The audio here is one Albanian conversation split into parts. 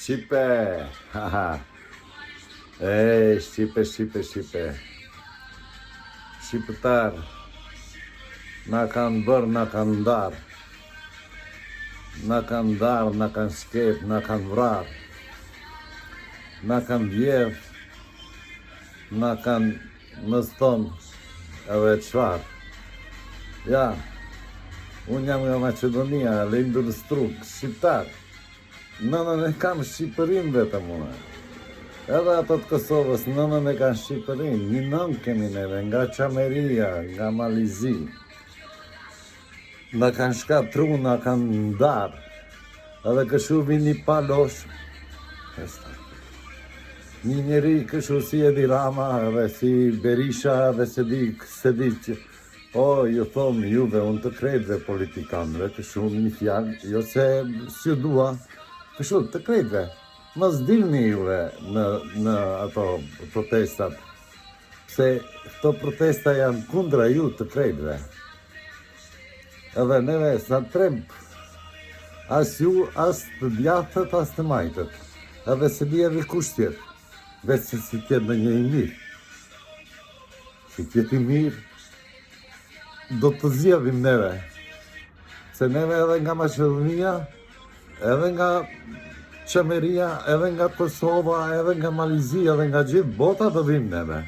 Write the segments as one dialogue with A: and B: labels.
A: Shqipe, ha ha. E, shqipe, shqipe, shqipe. Shqiptar, na kanë bërë, na kanë ndarë. Na kanë ndarë, na kanë shkep, na kanë vrarë. Na kanë vjedhë, na kanë mos thom edhe çfarë. Ja, unë jam nga Maqedonia, lindur në Strugë, shqiptar. Nënën e kam Shqipërinë vetëm unë. Edhe ato të Kosovës nënën e kanë Shqipërinë. Një nënë kemi neve nga Çameria, nga Mali i Zi. Na kanë shkatru, na kanë ndarë. Edhe kështu vin një palosh. Një njeri kështu si Edi Rama edhe si Berisha edhe se di, se di që O, ju thom juve, unë të krejtve politikanëve, kështu një fjalë, jo se s'ju dua, kështu të krejtve, mos dilni juve në, në ato protestat, pse këto protesta janë kundra ju të krejtve. Edhe neve s'na tremb as ju, as të djathtët, as të majtët, edhe s'e di edhe kush tjetër, veç se si t'jetë ndonjë i mirë. Si t'jetë i mirë, do të zgjedhim neve. Se neve edhe nga Maqedonia, edhe nga Çameria, edhe nga Kosova, edhe nga Mali i Zi, edhe nga gjithë bota do vim neve.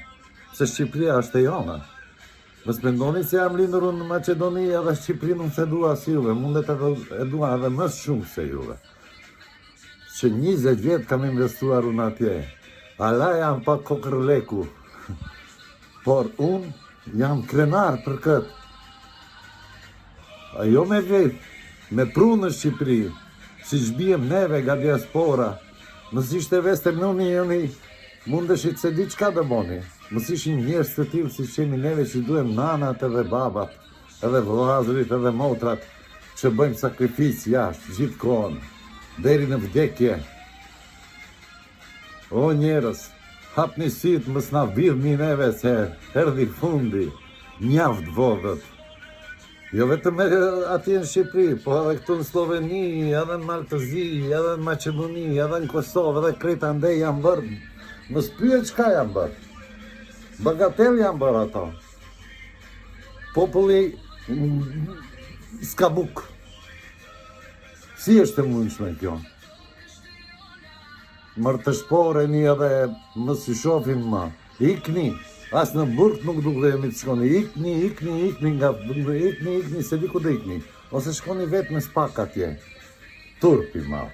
A: Se Shqipëria është e jona. Mos mendoni se jam lindur unë në Maqedoni edhe Shqipërinë unë s'e dua si juve, mundet edhe e dua edhe më shumë se juve. Që 20 vjet kam investuar unë atje. Ala jam pa kokërr leku. Por unë jam krenar për këtë. A jo me vetë, me pru në Shqipëri, siç biem neve nga diaspora. Mos ishte Western Unioni, mundeshit se di çka do boni. Mos ishin njerëz të tillë siç jemi neve që duhem nanat edhe babat. Edhe vëllazërit edhe motrat që bëjmë sakrificë jashtë gjithë kohën, deri në vdekje. O njerëz, hapni sytë mos na vidhni neve se erdhi fundi, mjaft vodhët. Jo vetëm atje në Shqipëri, po edhe këtu në Slloveni, edhe në Mal të Zi, edhe në Maqedoni, edhe në Kosovë, edhe krejt andej janë bërë. Mos pyet çka janë bërë. Bagatel janë bërë ato. Populli s'ka bukë. Si është e mundshme kjo? Mër të shporeni edhe mos i shofim ma. Ikni, as në burg nuk duhemi të shkoni. Ikni, ikni, ikni nga ikni, ikni, se di ku do ikni. Ose shkoni vetë me spak atje. Turp i madh.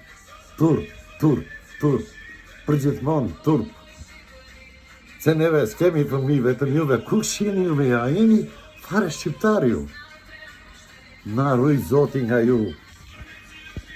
A: Turp, turp, turp. Përgjithmonë turp. Se neve s'kemi fëmijë vetëm juve, kush jeni juve, a jeni fare shqiptar ju? Na ruj zoti nga ju.